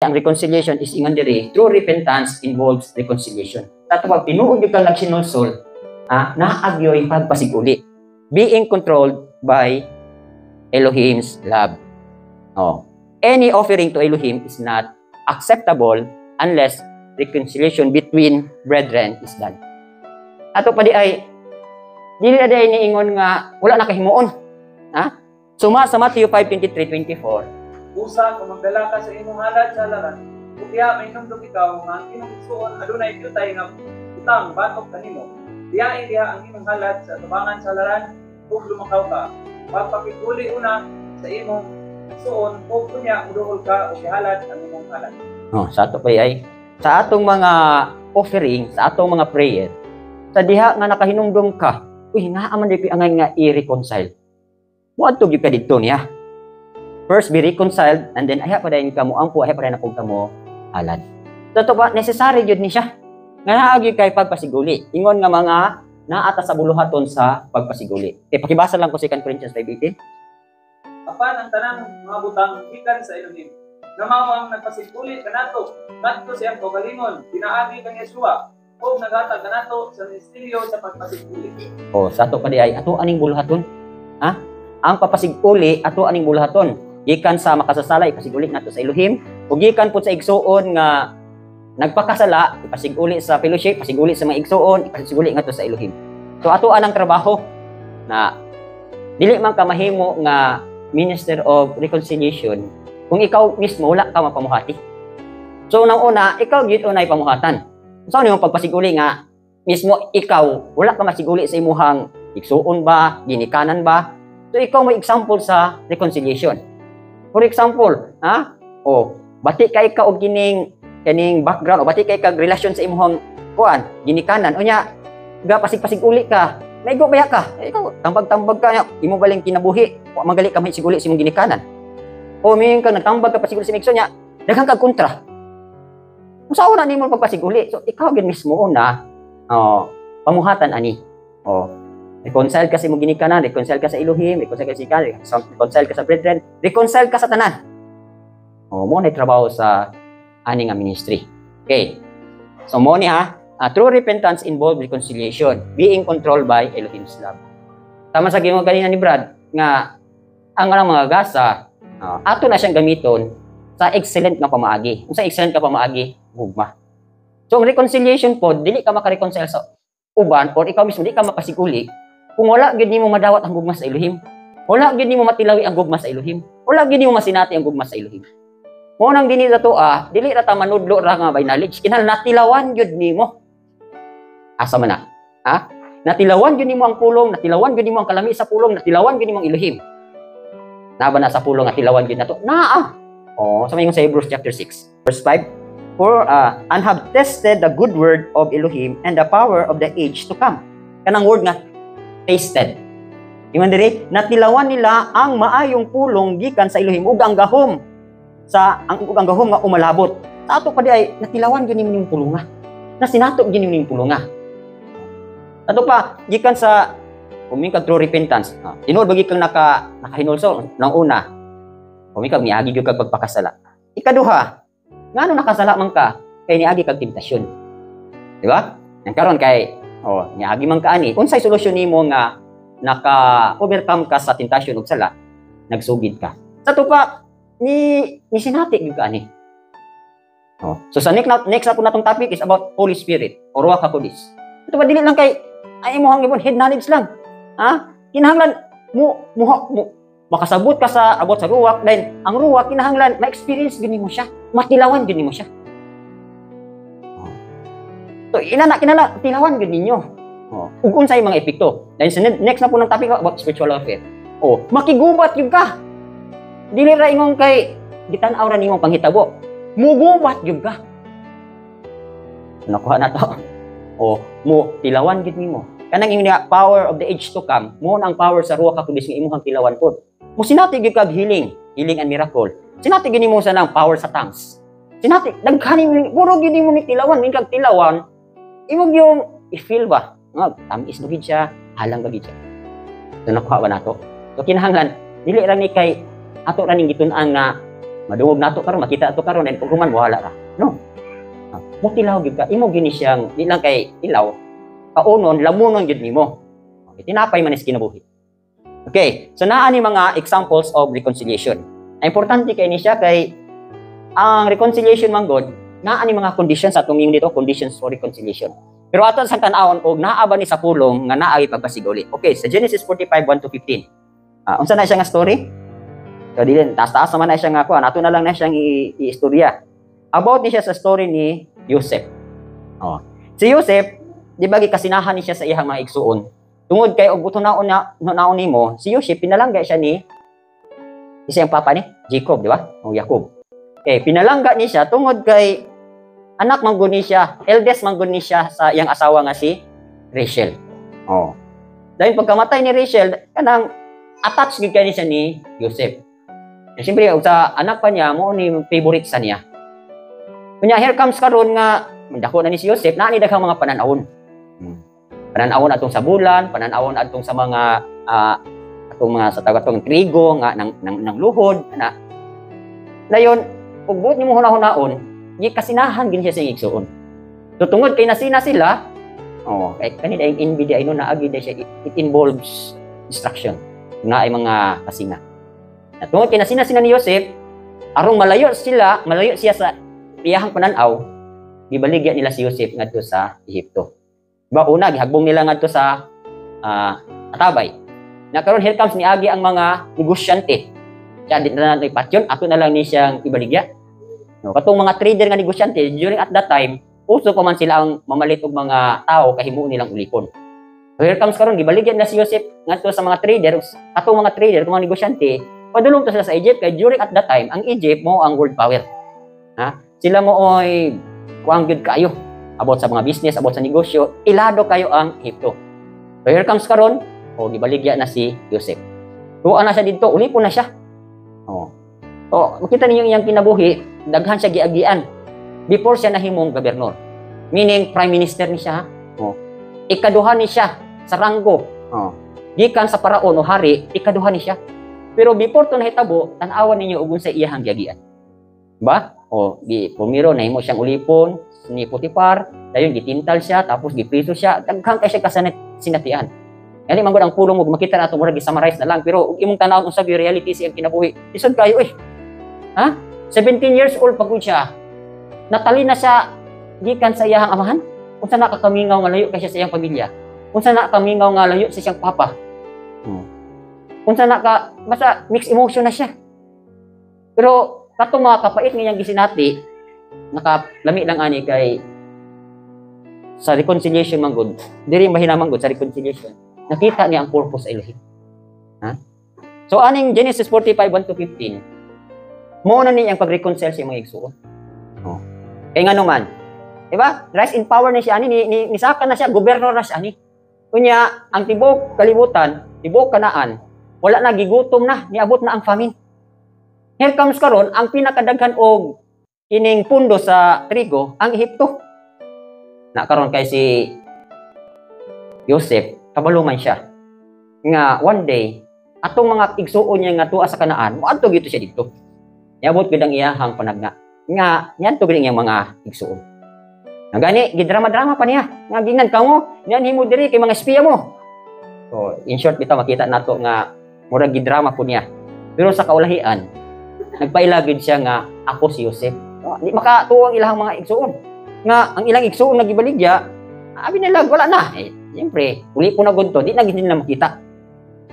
Ang reconciliation is, ingon diri, true repentance involves reconciliation. Sa ato pag tinuod gyud kang nagsinulsol, naa gyoy pagpasiguli. Being controlled by Elohim's love. Oh. Any offering to Elohim is not acceptable unless reconciliation between brethren is done. Ato pa diay, dili na diay niingon nga wala na kahimuon. Ha? Suma sa Matthew 5:23-24. Busa, kung magdala ka sa imong halad sa halaran, ug diha mahinumdom ikaw nga ang imong igsuon adunay diutay nga butang batok kanimo, biyai diha ang imong halad sa atubangan sa halaran ug lumakaw ka. Magpakig-uli una sa imong igsuon ug unya muduol ka ug ihalad ang imong halad. Oh, sa ato pa ay sa atong mga offering, sa atong mga prayer, sa diha nga nakahinumdom ka, uy, nga man di ko angay nga i-reconcile. Muadto gyud ka didto niya. First be reconciled and then ayha pa dayon ka mo ampo, ayha pa dayon ka mo halad. So to ba necessary gyud ni siya. Nga naa gyud kay pagpasiguli. Ingon nga mga naa ta sa buluhaton sa pagpasiguli. Okay, pakibasa lang ko 2 Corinthians 5:18. Apan ang tanang mga butang gikan sa Elohim, nga mao ang nagpasiguli kanato ngadto sa iyang kaugalingon pinaagi kang Yeshua ug naghatag kanato sa ministeryo sa pagpasiguli. O, sa ato pa di ay ato aning buluhaton. Ha? Ang papasiguli ato aning buluhaton. Gikan sa makasasala, ipasiguli nato sa Elohim, ug gikan pud sa igsuon nga nagpakasala, ipasiguli sa fellowship, pasiguli sa mga igsuon, ipasiguli ngadto sa Elohim. So ato anang trabaho na dili man ka mahimo nga minister of reconciliation kung ikaw mismo wala ka mapamuhati. So unang una, ikaw gyud unay pamuhatan. Sa so, pagpasiguli nga mismo ikaw wala ka masiguli sa imuhang igsuon ba, ginikanan ba? So ikaw may example sa reconciliation. For example, ha? O, bati kay ka og kining kaning background o bati kay kag relasyon sa imuhang kuan, ginikanan. Unya, ga pasig-pasig uli ka. Maigo baya ka? Eh, ikaw, tambag-tambag ka niya, imo baling kinabuhi, wa magali ka masiguli sa imong ginikanan. O miingon ka nagtambag ka pasiguli sa imong igsoon niya, daghan kag kontra. Kung saan na nimo pagpasiguli, so ikaw gyud mismo una, oh, pamuhatan ani. Oh, reconcile ka sa imong ginikanan, reconcile ka sa Elohim, reconcile ka sa ikanan, reconcile ka sa brethren, reconcile ka sa tanan. Oh, mo na trabaho sa ani nga ministry. Okay. So mo ni ha, true repentance involve reconciliation, being controlled by Elohim's love. Tama sa ginoo kanina ni Brad nga ang anang mga gasa, ato na siyang gamiton sa excellent nga pamaagi. Unsa excellent nga pamaagi? Gugma. So ang reconciliation po, dili ka maka-reconcile sa uban or ikaw mismo di ka mapasiguli kung wala gyud nimo madawat ang gugma sa Elohim. Wala gyud nimo matilawi ang gugma sa Elohim. Wala gyud nimo masinati ang gugma sa Elohim. Mo nang dinhi sa atoa, dili ra ta manudlo ra nga by knowledge. Kinahanglan natilawan gyud nimo. Asa man na? Ha? Natilawan gyud nimo ang pulong, natilawan gyud nimo ang kalami sa pulong, natilawan gyud nimo ang Elohim. Naa ba na sa pulong nga tilawan gyud nato? Naa. Oh, sa may sa Hebrews chapter 6, verse 5. For and have tested the good word of Elohim and the power of the age to come. Kanang word nga tasted. Ingon diri, natilawan nila ang maayong pulong gikan sa Elohim ug ang gahom sa ang ug ang gahom nga umalabot. Sa ato pa di ay natilawan gyud nimo ning pulunga. Nasinato gyud nimo ning pulunga. Ato pa gikan sa kung kag true repentance. Tinuod ba kang nakahinulsol nang una? Kung ikaw niagi gyud kag pagpakasala. Ikaduha, ngano nakasala man ka? Kay niagi kag temptasyon. Di ba? Ang karon kay oh, niagi man ka ani. Unsay solusyon nimo nga naka-overcome ka sa tentasyon ug sala? Nagsugid ka. Sa tupa ni sinati gyud ka ani. Oh. So sa next na po natong topic is about Holy Spirit o Ruach HaKodesh. Ito ba dili lang kay ay imong ibon head knowledge lang. Ha? Kinahanglan mo makasabot ka sa about sa ruwak, then ang ruwak kinahanglan ma-experience gyud nimo siya, matilawan gyud nimo siya. Oh. So inana kinahanglan tilawan gyud ninyo. Oh. Ug unsay mga epekto? Then sa next na po ng topic about spiritual warfare. Oh, makigubat gyud ka. Dili ra ingon kay gitan-aw ra nimo panghitabo. Mugubat gyud ka. Nakuha na to. O mo tilawan gyud nimo. Kanang ingon nga power of the age to come, mo na ang power sa Ruach HaKodesh nga imong tilawan pod. Mo sinati gyud kag healing, healing and miracle. Sinati gyud nimo sa nang power sa tongues. Sinati daghan nimo puro gyud nimo ni tilawan, min kag tilawan imo yung i-feel ba? Nga tamis gid siya, halang ba gid siya. So nakuha ba nato? So kinahanglan dili ra ni kay ato ra ning gitun-an nga Madungog nato karon, makita ato karon, and pag human wala ra. No. Motilaw gyud ka. Imo gini siyang di lang kay tilaw. Kaunon, lamunon gyud nimo. Okay, tinapay man is kinabuhi. Okay, so naa ni mga examples of reconciliation. Ang importante kay ni siya kay ang reconciliation man gud, naa ni mga conditions atong ingon dito, conditions for reconciliation. Pero ato sa tan-awon og naa ba ni sa pulong nga naay pagpasiguli. Okay, sa Genesis 45:1 to 15. Unsa na siya nga story? So dili taas-taas naman na siya nga kuan, ato na lang na siyang i-istorya. About ni siya sa story ni Joseph. Oh. Si Joseph, di ba gikasinahan ni siya sa iyang mga igsuon? Tungod kay og buto naon na naon nimo, si Joseph pinalangga siya ni isang papa ni Jacob, di ba? O Jacob. Eh, pinalangga ni siya tungod kay anak man gud ni siya, eldest man gud ni siya sa iyang asawa nga si Rachel. Oh. Dahil pagkamatay ni Rachel, kanang attached gid kay ni siya ni Joseph. Eh, siyempre, og sa anak pa niya, mo ni favorite sa niya. Kunya, here comes karon nga dako na ni si Joseph, naa ni daghang mga pananawon. Pananawon atong sa bulan, pananawon atong sa mga atong mga sa tawag atong trigo nga nang luhod ana. Dayon, ug buot nimo hunahunahon, gikasinahan gin siya sa iyang igsuon. So tungod kay nasina sila, oh, kay kani ang envy di ay no naagi di siya, it involves destruction nga ay mga kasina. Na tungod kay nasina sila ni Joseph, arong malayo sila, malayo siya sa iyahang pananaw, gibaligya nila si Joseph ngadto sa Ehipto. Ba una gihagbong nila ngadto sa atabay. Na karon here comes niagi ang mga negosyante. Siya di na natin patyon, ato na lang ni siyang ibaligya. No, katong mga trader nga negosyante during at that time, uso pa man sila ang mamalit og mga tao kahimuon nilang ulipon. So here comes karon gibaligyan na si Joseph ngadto sa mga trader, atong mga trader, mga negosyante, padulong to sila sa Egypt kay during at that time ang Egypt mo ang world power. Ha? Sila mo oy kuang gyud kayo about sa mga business, about sa negosyo, ilado kayo ang Ehipto. So here comes karon, o gibaligya na si Joseph. Tuwa na siya dito, ulipon na siya. Oh. So, makita ninyo iyang kinabuhi, daghan siya giagian before siya nahimong gobernador. Meaning, prime minister ni siya. Oh. Ikaduha ni siya sa ranggo. Oh. Gikan sa paraon o hari, ikaduha ni siya. Pero before to nahitabo, tan-awan ninyo ug sa iyahang giagian. Ba? O, gi pumiro nahimo siyang ulipon ni Potifar, dayon gitintal siya, tapos gipriso siya, daghan kay siya kasanat sinatian. Yani man gud ang pulong mo makita nato murag gi-summarize na lang, pero ug imong tan-awon unsa gyud reality siyang kinabuhi. Lisod kayo eh. Ha? 17 years old pa gud siya. Natali na siya gikan sa iyahang amahan. Unsa na kakamingaw nga layo kay siya sa iyang pamilya? Unsa na kamingaw nga layo sa siyang papa? Unsa na ka basta mixed emotion na siya. Pero katong mga kapait nga iyang gisinati, nakalami lang ani kay sa reconciliation man gud, diri mahina man gud sa reconciliation. Nakita niya ang purpose sa Elohim. Ha? So aning Genesis 45:1 to 15, mo na niya ang pag-reconcile sa mga igsuon. Oh. Kay ngano man, di ba? Rise in power na siya ani ni nisaka na siya, gobernador na siya ani. Kunya ang tibuok kalibutan, tibuok Kanaan, wala na, gigutom na, niabot na ang famine. Here comes karon ang pinakadaghan og kining pundo sa trigo ang Ehipto. Na karon kay si Joseph, kabalo man siya nga one day atong mga igsuon niya nga tuwa sa Kanaan, moadto gito siya didto. Niabot gid ang iyahang panagna nga niadto gid ang iyang mga igsuon. Nga gani gidrama-drama pa niya nga gingnan kamo niyan himo diri kay mga espiya mo. So in short bitaw makita nato nga murag gidrama po niya. Pero sa kaulahian nagpaila gid siya nga ako si Joseph. So, di makatuo ang ilang mga igsuon. Nga ang ilang igsuon nga gibaligya, abi nila wala na. Eh, siyempre, uli po na gud to, di na gid nila makita.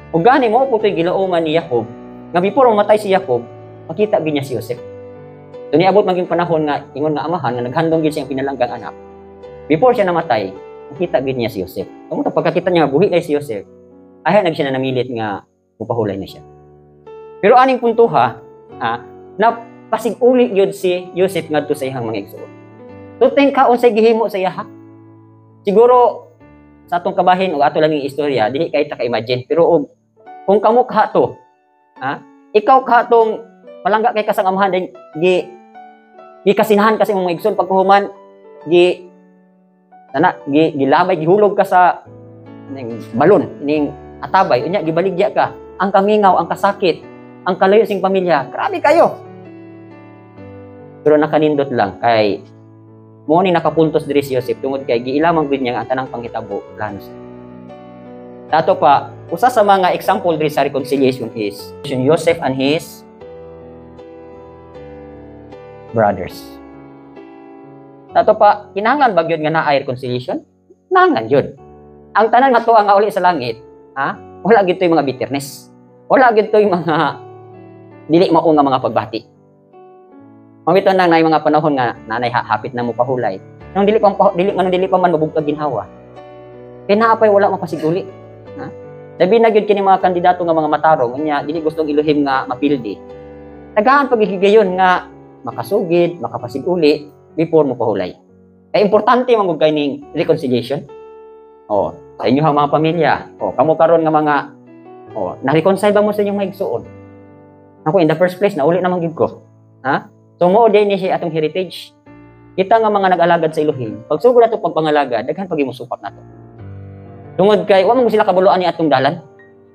Ug gani mo po to'y gilauman ni Jacob, nga before mamatay si Jacob, makita gid niya si Joseph. So niabot maging panahon nga ingon nga amahan nga naghandong gid siyang pinalanggang anak. Before siya namatay, makita gid niya si Joseph. Kamo ta pagkakita niya buhi kay si Joseph, ay nag siya na namilit nga mupahulay na siya. Pero aning puntuha, na pasig-uli gyud si Joseph ngadto sa iyang mga igsuon. To think ka unsay gihimo sa iya ha? Siguro sa atong kabahin o ato lang yung istorya, dili kay ta ka-imagine. Pero og kung kamo ka to, ha? Ikaw ka tong palangga kay kasang amahan din gi gikasinahan kasi imong mga igsoon, pagkuhuman gi sana gi gilabay, gihulog ka sa ning balon ning atabay, unya gibaligya ka, ang kamingaw, ang kasakit, ang kalayo sing pamilya, grabe kayo. Pero nakanindot lang kay mo ni nakapuntos diri si Joseph tungod kay giilamang gid niya ang tanang panghitabo plano sa. Tato pa, usa sa mga example diri sa reconciliation is Joseph and his brothers. Tato pa, kinahanglan ba gyud nga naay reconciliation? Kinahanglan gyud. Ang tanan nga tuwa nga uli sa langit, ha? Wala gyud to'y mga bitterness. Wala gyud to'y mga dili mao nga mga pagbati. Mawito nang nay mga panahon nga nanay hapit na mo pahulay. Nang dili pa dili nganong dili pa man mabugtag ginhawa. Kay naa pay wala mapasiguli. Ha? Labi na gyud kini mga kandidato nga mga matarong unya dili gustong Elohim nga mapildi. Tagaan paghihigayon nga makasugid, makapasiguli before mo pahulay. Kay importante man gud kay ning reconciliation. Oh, sa inyong mga pamilya, oh, kamo karon nga mga, oh, na-reconcile ba mo sa inyong mga igsuon? Ako in the first place nauli naman gyud ko. Ha? So mo din ni siya atong heritage. Kita nga mga nag-alagad sa Elohim, pagsugod nato pagpangalagad, daghan pag supak nato. Tungod kay wa man sila kabuluan ni atong dalan.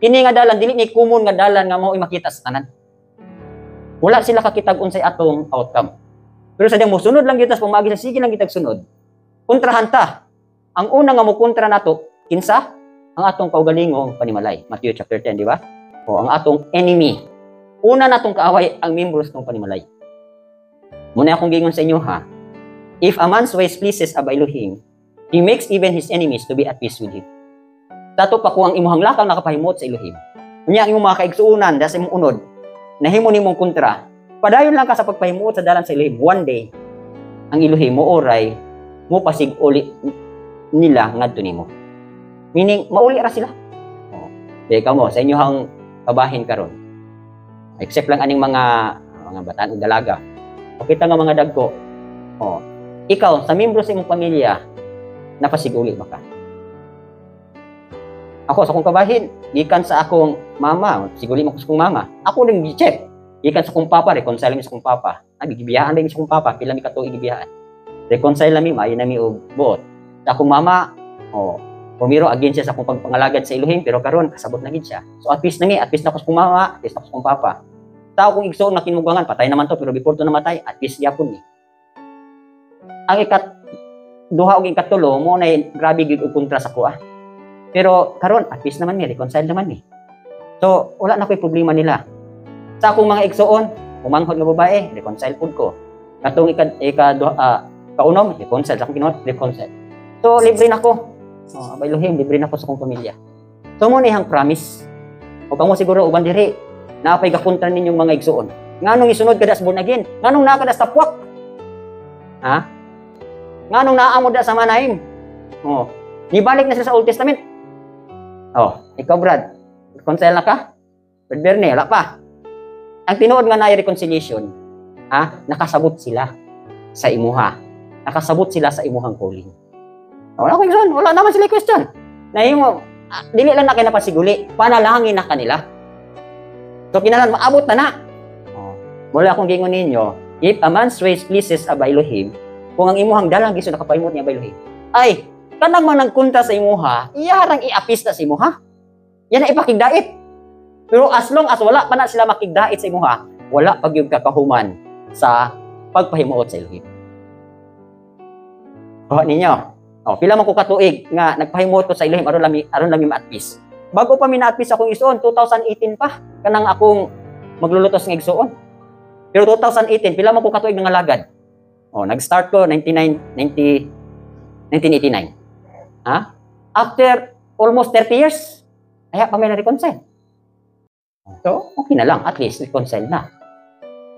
Kini nga dalan dili ni common nga dalan nga mao makita sa tanan. Wala sila kakitag unsay atong outcome. Pero sa diyang mosunod lang kita sa pamagi sa sige lang kitag sunod. Kontrahan ta. Ang una nga mo kontra nato kinsa? Ang atong kaugalingong panimalay. Matthew chapter 10, di ba? O ang atong enemy. Una natong kaaway ang membros ng panimalay. Muna akong gingon sa inyo, ha. If a man's ways pleases Abba Elohim, he makes even his enemies to be at peace with him. Tato pa kung ang imuhang lakang nakapahimot sa Elohim. Unya ang imong mga kaigsuonan sa imong unod, nahimo nimong kontra. Padayon lang ka sa pagpahimuot sa dalan sa Elohim. One day, ang Elohim mo oray mo pasig uli nila ngadto nimo. Meaning, mauli ra sila. Oh. Kaya mo, sa inyong kabahin karon. Except lang aning mga bataan ug dalaga. O kita nga mga dagko. Oh. Ikaw, sa membro sa imong pamilya, napasiguli ba ka? Ako sa akong kabahin, gikan sa akong mama, siguli mo ko sa akong mama. Ako rin gi-check. Gikan sa akong papa, reconcile mi sa akong papa. Ah, gibiyaan din sa akong papa, pila mi ka tuig gibiyaan. Reconcile mi, maayo na mi og buot. Sa akong mama, oh, pumiro against siya sa akong pagpangalagad sa Elohim, pero karon kasabot na gid siya. So at peace na mi, at peace na ko sa akong mama, at peace na ko sa akong papa. Sa akong igsoon nga kinugangan, patay naman to, pero before to namatay, at peace gyapon ni. Ang ikat duha og ikatulo mo na grabe gyud og kontra sa kuha. Pero karon at peace naman mi, reconcile naman mi. So wala na ko'y problema nila. Sa akong mga igsoon, umanghod nga babae, reconcile pud ko. Katong ika ika duha, kaunom, reconcile sa akong kinuhat, reconcile. So libre na ko. Oh, Abba Elohim, libre na ko sa akong pamilya. So mo na iyang promise. O kamo siguro uban diri, naapay gakontra ninyong mga igsoon. Nganong isunod kada sa born again? Nganong naa kada sa tapwak? Ha? Nganong naa mo da sa Manaim? Oh, nibalik na sila sa Old Testament. Oh, ikaw Brad, reconcile na ka? Brad Bernie, wala pa. Ang tinuod nga na reconciliation, ha? Nakasabot sila sa imuha. Nakasabot sila sa imuhang calling. Wala ko question, wala naman sila question. Nahimo, dili lang na kay napasiguli, panalangin na kanila. So kinalan maabot na na. Oh. Wala akong gingon ninyo, if a man's ways pleases Abba Elohim, kung ang imuhang dalang giso nakapahimot ni Abba Elohim, ay, kanang man nagkunta sa imuha, iyarang iapis na sa imuha. Yan na ipakigdait. Pero as long as wala pa na sila makigdait sa imuha, wala pag yung kakahuman sa pagpahimuot sa Elohim. Kuha ninyo. Oh, pila man ko katuig nga nagpahimuot ko sa Elohim aron lami ma-at peace. Bago pa mi na-at peace akong igsuon, 2018 pa kanang akong maglulutos ng igsuon. Pero 2018, pila man ko katuig nga alagad. Oh, nag-start ko 99 90 1989. Ha? After almost 30 years, kaya pa may na-reconcile. So, okay na lang. At least, reconcile na.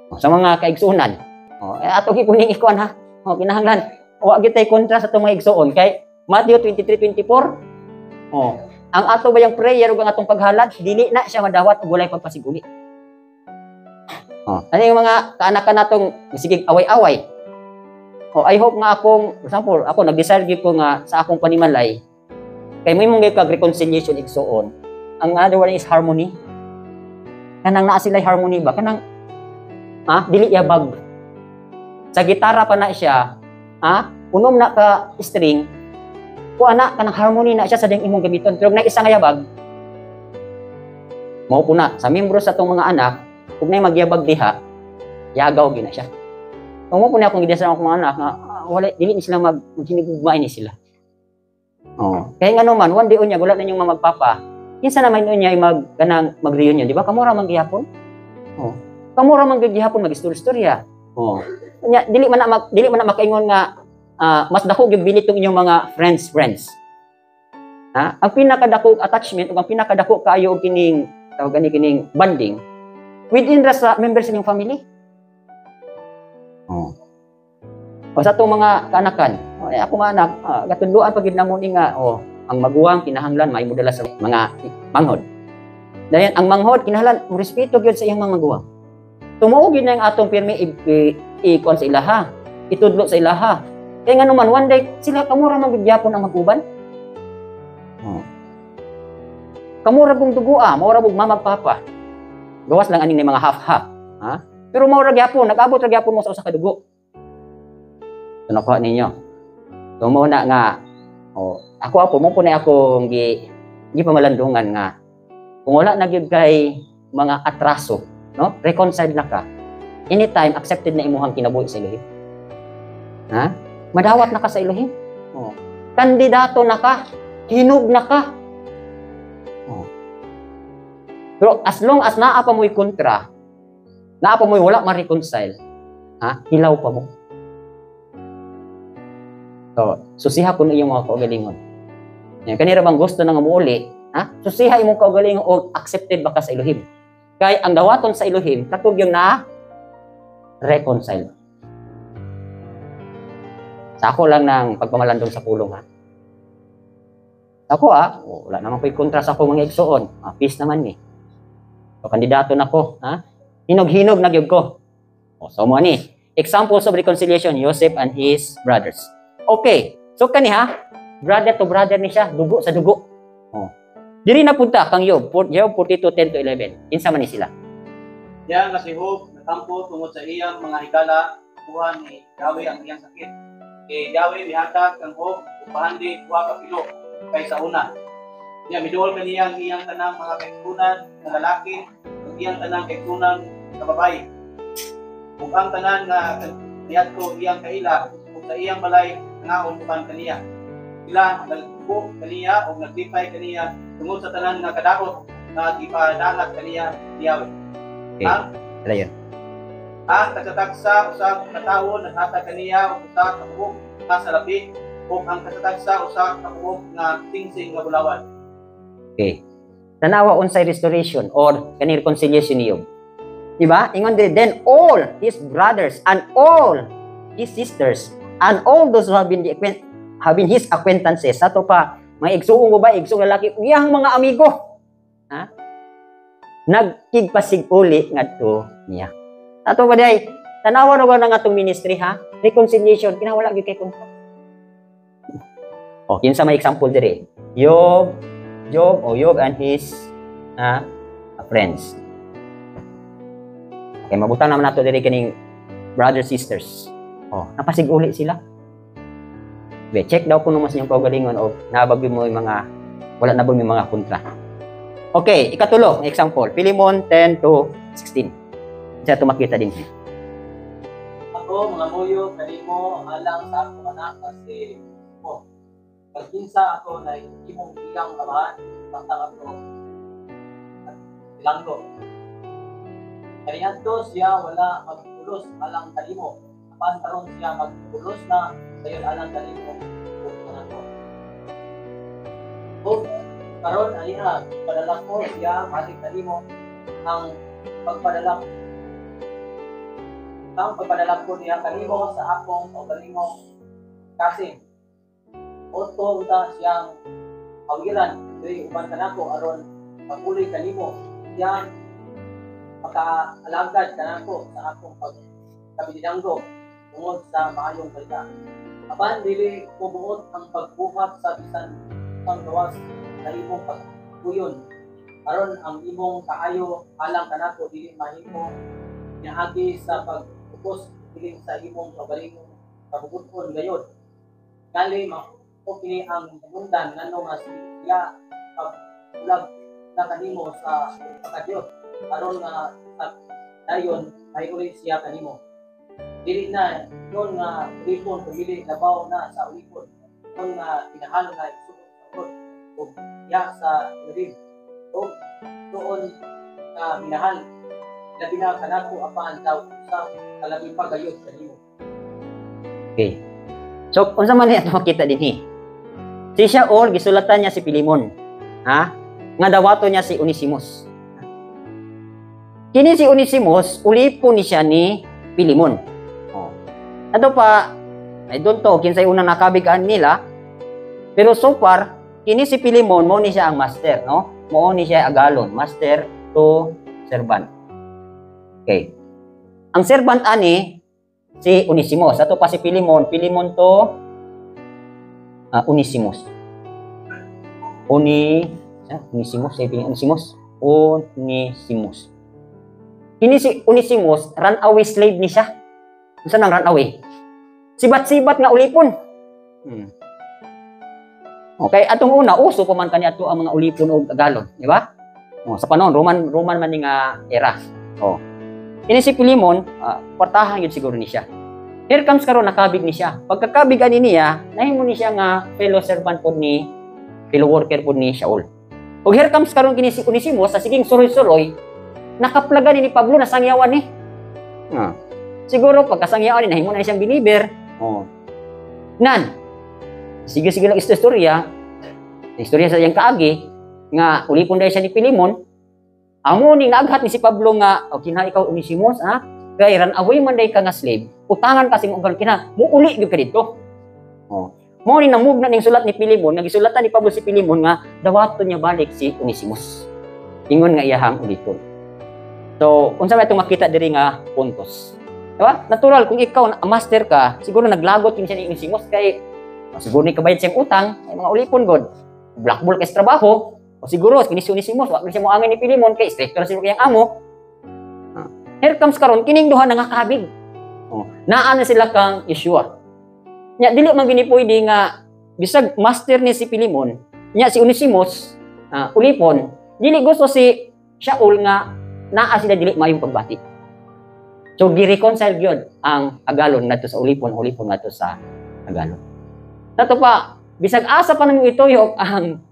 O, sa mga kaigsuonan, oh, eh, ato gikuning ikuan ha. Oh, kinahanglan, wa gyud tay kontra sa atong mga igsuon kay Matthew 23:24. Oh, ang ato ba yung prayer ug ang atong paghalad dili na siya madawat ug walay pagpasiguli. Oh, ano yung mga kaanakan natong sige away-away? Oh, I hope nga akong, for example, ako nag-desire gyud ko nga sa akong panimalay kay may mong kag reconciliation igsuon. Ang other one is harmony. Kanang naa sila harmony ba? Kanang dili yabag. Sa gitara pa na siya, unom na ka string, kuha na kanang harmony na siya sa ding imong gamiton. Pero na isa nga yabag, mao po na sa membro sa atong mga anak, kung na magyabag diha, yagaw gina siya. Kung mao po na akong gidasal akong mga anak nga wala, dili ni sila maghinigugmain ni sila. Oh. Kaya nga naman, one day unya wala na inyong mga magpapa. Kinsa naman unya ay mag kanang mag-reunion, di ba? Kamura man gihapon. Oh. Kamura man gihapon mag-istorya. Oh. Unya dili man na makaingon nga mas dako gyud binit tong inyong mga friends friends. Ha? Ang pinakadako attachment ug ang pinakadako kaayo og kining tawag gani kining bonding within ra sa members sa inyong family. Oh. O sa atong mga kaanakan, oh, eh, ako mga anak, gatudloan pa gid namo ni nga, oh, ang maguwang kinahanglan may modala sa mga manghod. Dayon ang manghod kinahanglan mo respeto gyud sa iyang mga maguwang. Tumuo gyud na ang atong pirmi i-kuan sa ilaha, itudlo sa ilaha. Kaya nga naman one day sila kamura man gyud gyapon ang maguban. Oh. Kamura kung dugoa, maura bug mama papa. Gawas lang aning mga half-half, ha? Pero maura gyapon, nag-abot ra gyapon mo sa usa ka dugo. So nakuha ninyo. So mao na nga, oh, ako ako mo po na akong gi gipamalandungan nga kung wala na gyud kay mga atraso, no? Reconciled na ka. Anytime accepted na imuhang kinabuhi sa Elohim. Ha? Madawat na ka sa Elohim. Oh. Kandidato na ka. Hinog na ka. Oh. Pero as long as naa pa mo'y kontra, naa pa mo'y wala ma-reconcile, ha? Hilaw pa mo. So, susiha po iyong mga kaugalingon. Yan, kanira bang gusto na nga muuli, ha? Susiha imong kaugalingon o accepted ba ka sa Elohim? Kay ang dawaton sa Elohim, katug yung na reconcile. Sa ako lang ng pagpamalandong sa pulong, ha? Ako, wala naman ko'y kontra sa akong mga igsuon. Peace naman ni. So, kandidato na ko, ha? Hinog-hinog na gyud ko. O, so mo ni. Examples of reconciliation, Joseph and his brothers. Okay. So kani ha, brother to brother ni siya, dugo sa dugo. Oh. Diri na punta kang Job, Job 42:10 to 11. Kinsa man ni sila? Diya nga si Job natampo tungod sa iyang mga higala, kuha ni Yahweh ang iyang sakit. Kay Yahweh mihatag kang Job ug pahandi duha ka pilo kaysa una. Niya miduol kaniya ang iyang tanang mga kaigsunan nga lalaki ug iyang tanang kaigsunan nga babayi. Ug ang tanan nga niadto iyang kaila ug sa iyang balay nangaon uban kaniya. Sila nagbuo kaniya ug naglipay kaniya tungod sa tanan nga kadaot nga gipadangat kaniya ni Yahweh. Okay. Wala yun. Ang kasatagsa usa ka tawo naghatag kaniya og usa ka buok nga salapi ug ang kasatagsa usa ka buok nga singsing nga bulawan. Okay. Tanawa unsay restoration or kani reconciliation niyo. Diba? Ingon diri, then all his brothers and all his sisters and all those who have been his acquaintances, ato pa mga igsuong babae, igsuong lalaki, iyang mga amigo, ha? Nagkigpasig-uli ngadto niya. Ato ba day, tanawa na ba ng atong ministry, ha? Reconciliation, kinawala gyud kay kontra. O, kinsa may example diri? Job, Job o Job and his friends. Okay, mabutang naman nato diri kining brothers sisters. Oh, napasig-uli sila. Be, check daw kung mas inyong kaugalingon o nabag mo yung mga wala na ba yung mga kontra. Okay, ikatulo, example, Philemon 10 to 16. Siya ito makita din. Ako, mga muyo, kanimo alang sa akong anak kasi mo. Pagkinsa ako na imong iyang amahan, bantang ako at bilanggo. Kaniadto siya wala magpulos alang kanimo. Apan karon siya magpulos na sayon alang kanimo ug kanako. Ug karon aniha padala ko siya balik kanimo. Ang pagpadala ko niya kanimo sa akong kaugalingong kasin. Otto unta siyang awiran diri uban kanako aron pagpuli kanimo, siyang makaalagad kanako sa akong pagkabilidanggo tungod sa maayong balita. Apan dili ko buot ang pagbuhat sa bisan sang gawas sa imong pagkuyon aron ang imong kaayo alang kanako dili mahimo niagi sa pag-upos piling sa imong kaugalingong kabubut-on gayod. Gali mao kini ang mundan ngano nga siya pagbulag na kanimo sa pagkadiyos aron nga sa dayon ay uli siya kanimo. Dili na ingon nga ulipon kung dili labaw na sa ulipon, ingon nga minahal nga igsuon sa ulod ug diha sa Elohim ug igsuon nga minahal, labi na kanako apan daw sa kalabi pa gayud kanimo. Okay. So, unsa man niya makita dinhi? Si Shaul, gisulatan niya si Pilimon. Ha? Nga dawato niya si Onesimus. Kini si Onesimus, ulipon ni siya ni Pilimon. Oh. Ato pa, I don't know, kinsay unang nakabigaan nila. Pero so far, kini si Pilimon, mao ni siya ang master, no? Mao ni siya agalon, master to servant. Okay. Ang servant ani, si Onesimus. Ato pa si Pilimon, Pilimon to Onesimus. Onesimus, say Onesimus. Onesimus. Kini si Onesimus, runaway slave ni siya. Unsa nang runaway? Sibat-sibat nga ulipon. Okay, atong una uso pa man kani ato ang mga ulipon og agalon, di ba? Oh, sa panahon Roman Roman man ni nga era. Oh. Kini si Pilimon, kwartahan yun siguro ni siya. Here comes karon, nakabig ni siya. Pagkakabig ani niya, nahimo ni siya nga fellow servant pod ni, fellow worker pod ni Shaul. Ug here comes karon kini si Onesimus sa siging suroy-suroy, nakaplagan ni Pablo, nasangyawan ni. Siguro pagkasangyawan ni, nahimo na siyang believer. Oh. Nan. Sige-sige lang istorya. Istorya sa iyang kaagi nga ulipon dahil siya ni Pilimon. Amo ni naaghat ni si Pablo nga, "O kinha ikaw Onesimus, ha? Kay run away man day ka nga slave, utangan kasi mo kina, muuli gyud ka dito." Oh. Mo ni namugna ning sulat ni Pilimon, nga gisulatan ni Pablo si Pilimon nga dawaton niya balik si Onesimus. Ingon nga iyahang ulipon. So, unsa may itong makita diri nga puntos? Diba? Natural, kung ikaw na master ka, siguro naglagot yun siya ni Onesimus kay siguro ni kabayad siyang utang, ay mga ulipon god. Blackball kay sa trabaho, o siguro kini si Onesimus, wa siya moangin ni Pilimon kay stricto na siguro kayang amo. Here comes karon kining duha nangakabig. Oh, naa na sila kang Yeshua. Nya dili man gini pwede nga bisag master ni si Pilimon, nya si Onesimus ulipon, dili gusto si Shaul nga naa sila dili maayong pagbati. So gi-reconcile gyud ang agalon ngadto sa ulipon, ulipon ngadto sa agalon. Nato pa bisag asa pa nang ituyok ang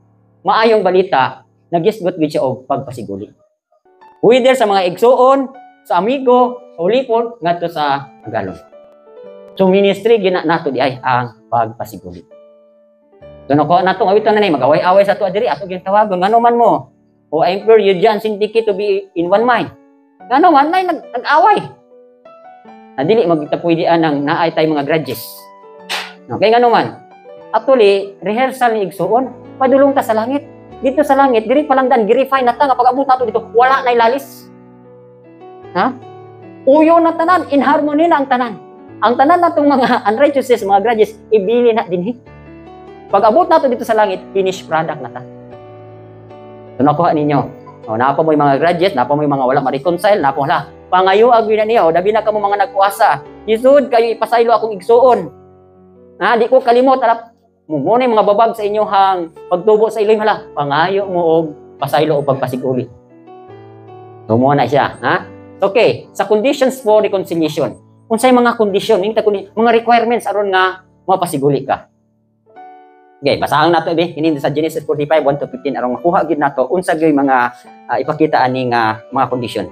maayong balita, nagisgot gyud siya og pagpasiguli. Whether sa mga igsuon, sa amigo, sa ulipon, ngadto sa agalon. So ministry gina nato di ay ang pagpasiguli. So nako nato awitan na ni mag-away-away sa ato diri, ato gyud tawagon, ngano man mo? O I implore you John Syntyche to be in one mind. Ngano man nay nag-away. Na dili magita pwede anang naay tay mga grudges. Okay, ngano man? Actually, rehearsal ni igsuon, padulong ta sa langit. Dito sa langit, diri pa lang dan gi-refine na ta nga pag-abot nato dito, wala na lalis. Ha? Uyo na tanan, in harmony na ang tanan. Ang tanan natong mga unrighteousness, mga grudges, ibili na dinhi. Pag abot nato dito sa langit, finished product na ta. So nakuha ninyo. O, naa pa mo yung mga grudges, naa pa mo yung mga wala ma-reconcile, naa pa wala. Pangayo ag na niyo, dabi na kamo mga nagkuasa. Isud kayo ipasaylo akong igsuon. Ha, di ko kalimot alap mo na yung mga babag sa inyo hang pagtubo sa iloy hala. Pangayo mo og pasaylo o pagpasiguli. So mo na siya, ha? Okay, sa conditions for reconciliation. Unsay mga kondisyon, yung mga requirements aron nga mapasiguli ka? Okay, basahan nato bi kini sa Genesis 45 1 to 15 aron makuha gid nato unsa gyud mga ipakita ani nga mga kondisyon.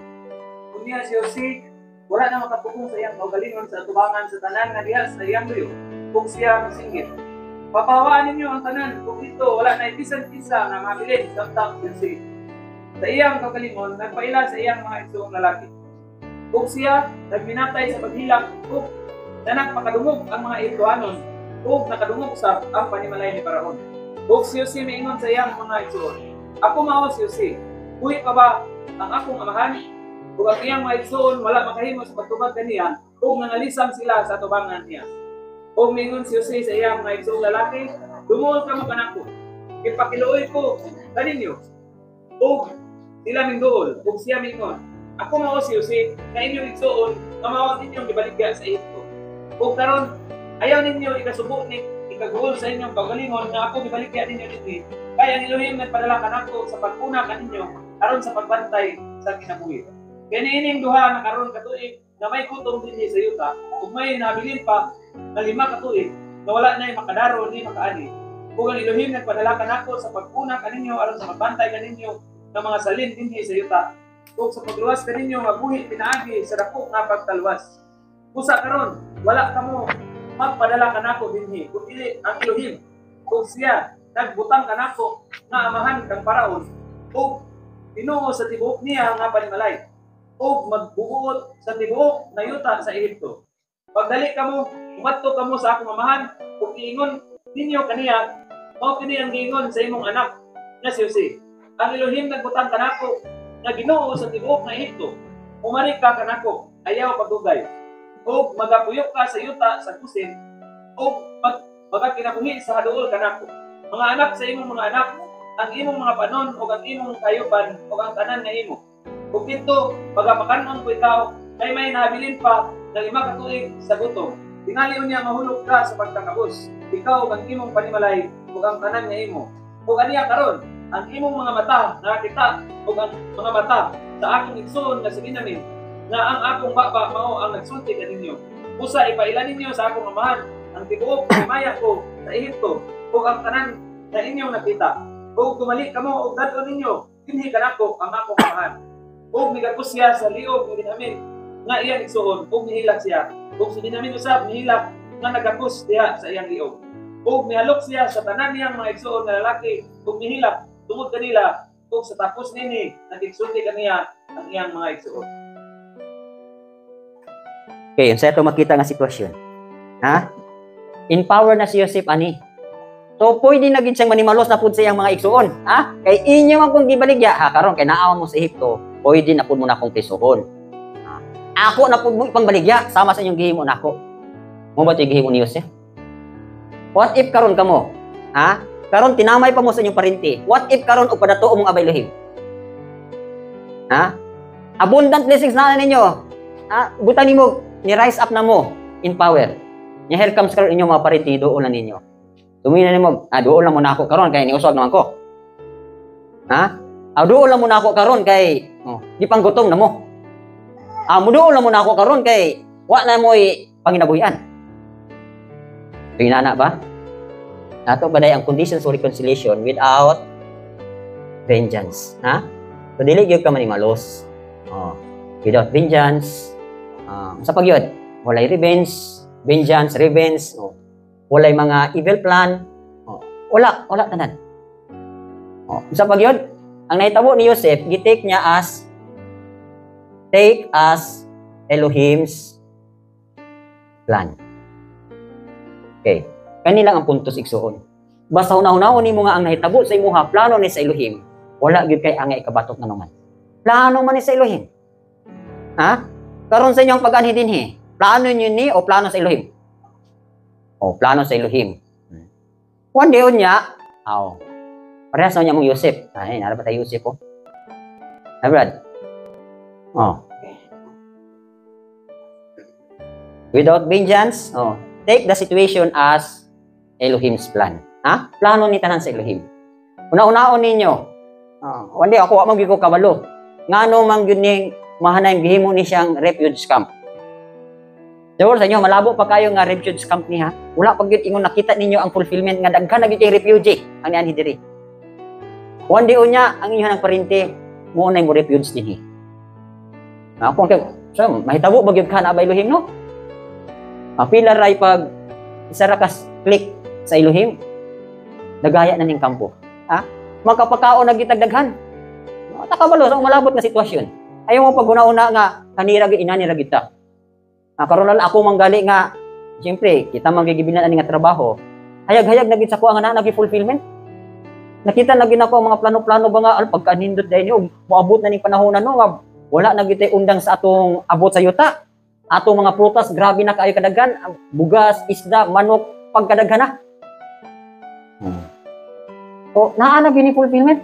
Unya si Jose wala na makapugong sa iyang kaugalingon sa atubangan sa tanan nga diha sa iyang luyo ug siya misinggit. "Papahawaan ninyo ang tanan ug dito wala na bisan kinsa nga mabilin samtang si Jose sa iyang kaugalingon nagpaila sa iyang mga igsoong lalaki. Ug siya nagminatay sa paghilak ug nanagpakadungog ang mga Egyptohanon ug nakadungog sa ang panimalay ni Paraon. Ug si Jose miingon sa iyang mga igsoon, "Ako mao si Jose. Buhi pa ba ang akong amahan?" Ug ang iyang mga igsoon wala makahimo sa pagtubag kaniya ug nangalisang sila sa atubangan niya. Ug miingon si Jose sa iyang mga igsoong lalaki, "Dumuol kamo kanako. Ipakiluoy ko kaninyo." Ug sila mingduol, ug siya miingon, "Ako mao si Jose nga inyong igsoon nga mao ang inyong gibaligya sa Ehipto. Ug karon ayaw ninyo ikasubo ni ikaguol sa inyong kaugalingon nga ako gibaligya ninyo dinhi, kay ang Elohim nagpadala kanako sa pagpuna kaninyo aron sa pagbantay sa kinabuhi. Kay niining duha na karon ka tuig nga may gutom dinhi sa yuta, ug may nabilin pa nga 5 ka tuig nga wala nay makadaro ni makaani. Ug ang Elohim nagpadala kanako sa pagpuna kaninyo aron sa magbantay kaninyo ng mga salin dinhi sa yuta ug sa pagluwas kaninyo nga buhi pinaagi sa dako nga pagtalwas. Busa karon wala kamo magpadala kanako dinhi kun dili ang Elohim, ug siya nagbutang kanako nga amahan kang Paraon ug Ginoo sa tibuok niya nga panimalay ug magbuot sa tibuok na yuta sa Ehipto. Pagdali kamo, umadto kamo sa akong amahan ug iingon ninyo kaniya, "Mao kini ang giingon sa imong anak nga si Jose: Ang Elohim nagbutang kanako nga Ginoo sa tibuok nga Ehipto. Umari ka kanako, ayaw pagdugay. Ug magapuyo ka sa yuta sa Gosen ug magakinabuhi sa haduol kanako. Mga anak sa imong mga anak, ang imong mga panon ug ang imong kayupan ug ang tanan nga imo. Ug didto pagapakan-on ko ikaw, kay may nabilin pa na 5 ka tuig sa gutom. Tingali unya mahulog ka sa pagkakabus, ikaw ug ang imong panimalay ug ang tanan nga imo. Ug aniya karon, ang imong mga mata nakakita ug ang mga mata sa akong igsoon nga si Benjamin nga ang akong baba mao ang nagsulti kaninyo. Usa ipaila ninyo sa akong amahan ang tibuok himaya ko sa Ehipto ug ang tanan na inyong nakita. Ug tumali kamo ug dad-on ninyo dinhi kanako ang akong amahan." Ug migakos siya sa liog ni Benjamin nga iyang igsuon ug nihilak siya. Ug si Benjamin usab nihilak nga nagakos diha sa iyang liog. Ug nihalok siya sa tanan niyang mga igsuon nga lalaki ug nihilak tungod kanila, ug sa tapos nini nagigsulti kaniya ang iyang mga igsuon. Okay, unsa ito makita nga sitwasyon? Ha? In power na si Joseph ani. So pwede na gid siyang manimalos na pud sa iyang mga igsuon, ha? Kay inyo man kung gibaligya, ha, karon kay naawa mo sa Ehipto, pwede na pud mo na akong prisohon. Ha? Ako na pud mo ipangbaligya sama sa inyong gihimo nako. Mao ba ito gihimo ni Joseph? What if karon kamo? Ha? Karon tinamay pa mo sa inyong parinti. What if karon og padatuo mong abay Elohim? Ha? Abundant blessings na ninyo. Ha? Butan nimo ni rise up na mo in power. Nya here comes karon inyong mga parinti, duol na ninyo. Tumingin na nimo, ah, duol lang mo na ako karon kay niuswag naman ko. Ha? Ah, duol lang mo na ako karon kay, oh, di panggutom na mo. Ah, muduol lang mo na ako karon kay wa na mo'y panginabuhian. Tingnan na ba? Nato ba ang conditions for reconciliation without vengeance? Ha? So dili gyud ka manimalos. Oh, without vengeance. Sa pagyud, walay revenge, vengeance, revenge, oh. Walay mga evil plan. Oh, wala, wala tanan. Oh, sa pagyud, ang nahitabo ni Joseph, gi-take niya as take as Elohim's plan. Okay. Kani lang ang puntos, igsuon. Basta hunahunahon nimo nga ang nahitabo sa imuha plano ni sa Elohim, wala gyud kay angay ikabatok na naman. Plano man ni sa Elohim. Ha? Karon sa inyong pag-anhi dinhi, plano niyo ni o plano sa Elohim? O plano sa Elohim. One day unya, aw. Parehas na niya mong Yosef. Ay, nara ba tayo Yosef po? Ay, Brad. Oh. Without vengeance, oh, take the situation as Elohim's plan. Ha? Plano ni tanan sa Elohim. Una-unaon ninyo. Oh, one day ako wa man gyud ko kabalo. Ngano man gyud ning mahanay gihimo ni siyang refuge camp. Siguro sa inyo malabo pa kayo nga refuge camp ni ha. Wala pa gyud ingon nakita ninyo ang fulfillment nga daghan na gyud kay refugee ang nianhi diri. One day unya ang inyo ng parente mo nay mo refuge dinhi. Ako kay so mahitabo ba gyud ka na ba Elohim, no? Pila ray pag isa ra ka click sa Elohim, nagaya na ning kampo. Ha? Makapakaon na gitag daghan. Takabalo sa malabot nga sitwasyon. Ayaw mo pag una-una nga kanira gyud inani ra gyud ta. Ah, karon lang ako manggali nga siyempre kita magigibinan ani nga trabaho. Hayag-hayag na gid sa kuha nga naa fulfillment. Nakita na gid nako ang mga plano-plano ba nga al pagkanindot dahil niyo moabot na ning panahon na no nga wala na gid undang sa atong abot sa yuta. Atong mga prutas grabe na kaayo kadaghan, bugas, isda, manok pagkadaghan na. So, naa na gyud ni fulfillment.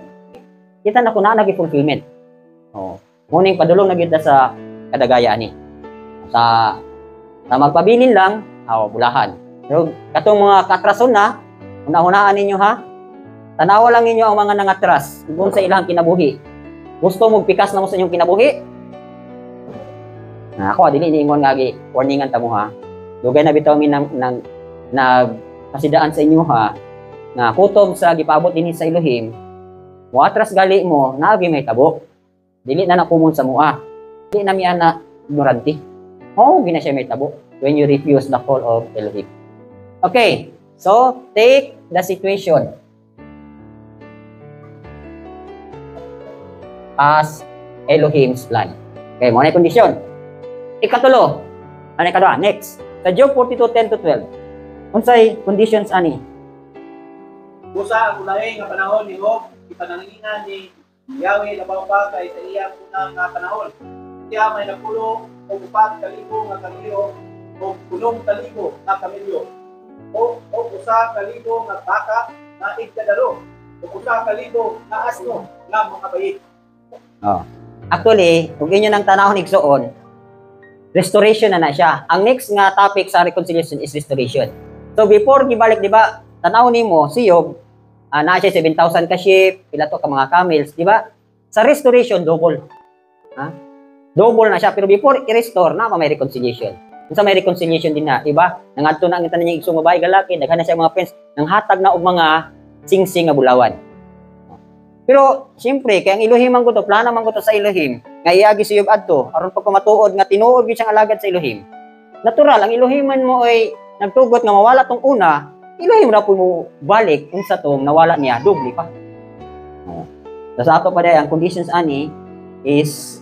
Kita na ko naa na gyud fulfillment. Oh, muning padulong na gyud ta sa kadagaya ani. Sa magpabilin lang, aw bulahan. Pero katong mga katrason na, una-unaan ninyo ha. Tanawa lang ninyo ang mga nangatras kung sa ilang kinabuhi. Gusto mo pikas na mo sa inyong kinabuhi? Na ako dili niingon nga gi warningan ta mo ha. Dugay na bitaw mi nang nang nagpasidaan sa inyo ha nga kutob sa gipaabot dinhi sa Elohim, moatras gali mo naagi may tabo. Dili na nakumon sa mua. Dili na mi ana ignorante. Mao gina siya may tabo when you refuse the call of Elohim. Okay, so take the situation as Elohim's plan. Okay, mo na kondisyon. Ikatulo, ano ikaduha? Next, sa Job 42:10-12. Unsay conditions ani? Busa ang ulahi nga panahon ni Job, ipanangingan ni Yahweh labaw pa kay sa iyang una nga panahon. Siya may napulo og 4,000 nga kamilyo o 10,000 nga kamilyo o 1,000 nga baka nga igkadaro o 1,000 nga asno nga mga bayit. Oh. Actually, kung inyo nang tanahon igsuon, restoration na na siya. Ang next nga topic sa reconciliation is restoration. So before gibalik, di ba, tanaw nimo si Job, naa siya 7,000 ka sheep, pila to ka mga camels, di ba? Sa restoration double. Ha? Double na siya, pero before i-restore na may reconciliation. Unsa may reconciliation din na, di ba? Nangadto na ang tanan niya igsoong babae lalaki, daghan na siya mga friends, nanghatag na og mga singsing nga bulawan. Pero siyempre kay ang Elohim man ko to, plano man ko to sa Elohim, nga iagi si Job adto aron pagpamatuod nga tinuod gyud siyang alagad sa Elohim. Natural ang Elohim man mo ay nagtugot nga mawala tong una, Elohim ra po mo balik unsa tong nawala niya, doble pa. Oh. Sa ato pa ang conditions ani is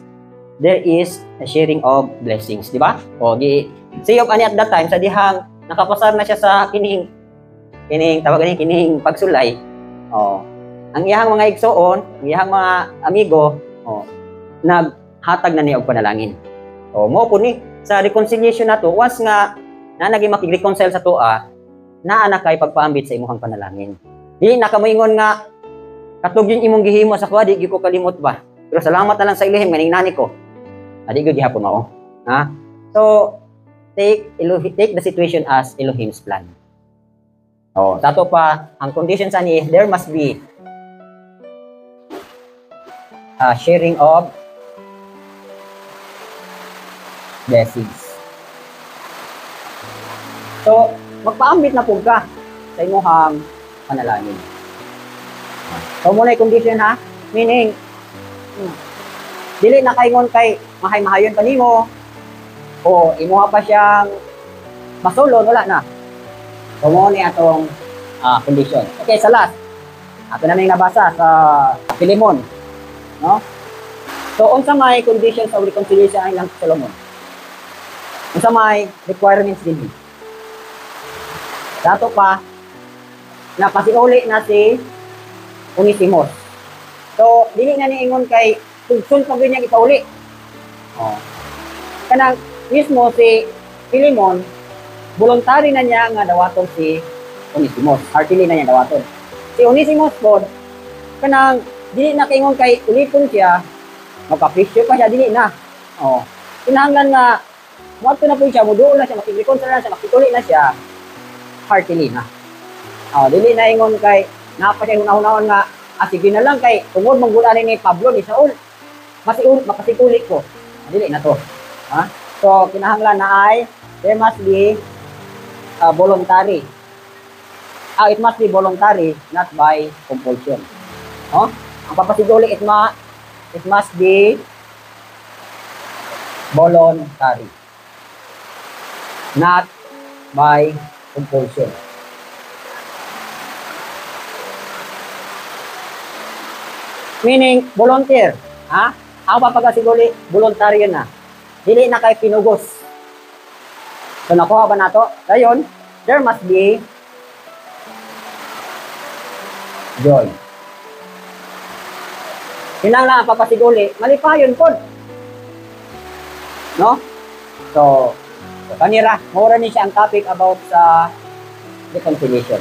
there is a sharing of blessings, di ba? O gi si Job ani at that time sa dihang nakapasar na siya sa kining kining tawag ani kining pagsulay. Oh. Ang iyang mga igsoon, ang iyang mga amigo, oh, naghatag na niya og panalangin. Oh, mo po ni sa reconciliation nato, once nga na naging makig-reconcile sa tuwa, naa na kay pagpaambit sa imong panalangin. Dili na kamoingon nga katug yung imong gihimo sa kuha, di gyud ko kalimot ba. Pero salamat na lang sa Elohim nga ningnani ko. Adi gyud gihapon mao. Ha? So take the situation as Elohim's plan. Oh, sa ato pa ang conditions ani, there must be a sharing of blessings. So, magpaambit na pug ka sa imuhang panalangin. So, muna yung condition ha, meaning, dili na kaingon kay mahay-mahayon pa nimo, o imuha pa siyang masulon, wala na. So, muna atong condition. Okay, sa last, ato na may nabasa sa Philemon. No? So, unsa may conditions of reconciliation ang ilang Solomon? Unsa may requirements dinhi? Dato pa, napasiuli na si Onesimus. So, dili na niingon kay tugson pa gyud niyang ipauli. Oh. Kanang mismo si Philemon, voluntary na niya nga dawaton si Onesimus. Heartily na niya dawaton. Si Onesimus pod, kanang dili na kaingon kay ulipon siya, magkapisyo pa siya, dili na. Oh. Kinahanglan nga muadto na po siya, muduol na siya, makig-reconcile na siya, makituli na siya, heartily na. Oh, dili na ingon kay napa siya hunahunahon nga sige na lang kay tungod manggulani ni Pablo ni Saul, makasiguli ko. Dili na to. Ha? So kinahanglan na ay there must be voluntary. It must be voluntary, not by compulsion. Oh? Ang papasiguli, it must be voluntary, not by compulsion. Meaning, volunteer. Ha? Ang papagasiguli, voluntaryo na. Dili na kay pinugos. So, nakuha ba nato? Dayon, there must be joy. Kinahanglan ang papasiguli, malipayon pod. No? So, kanira, mura ni siya ang topic about sa reconciliation.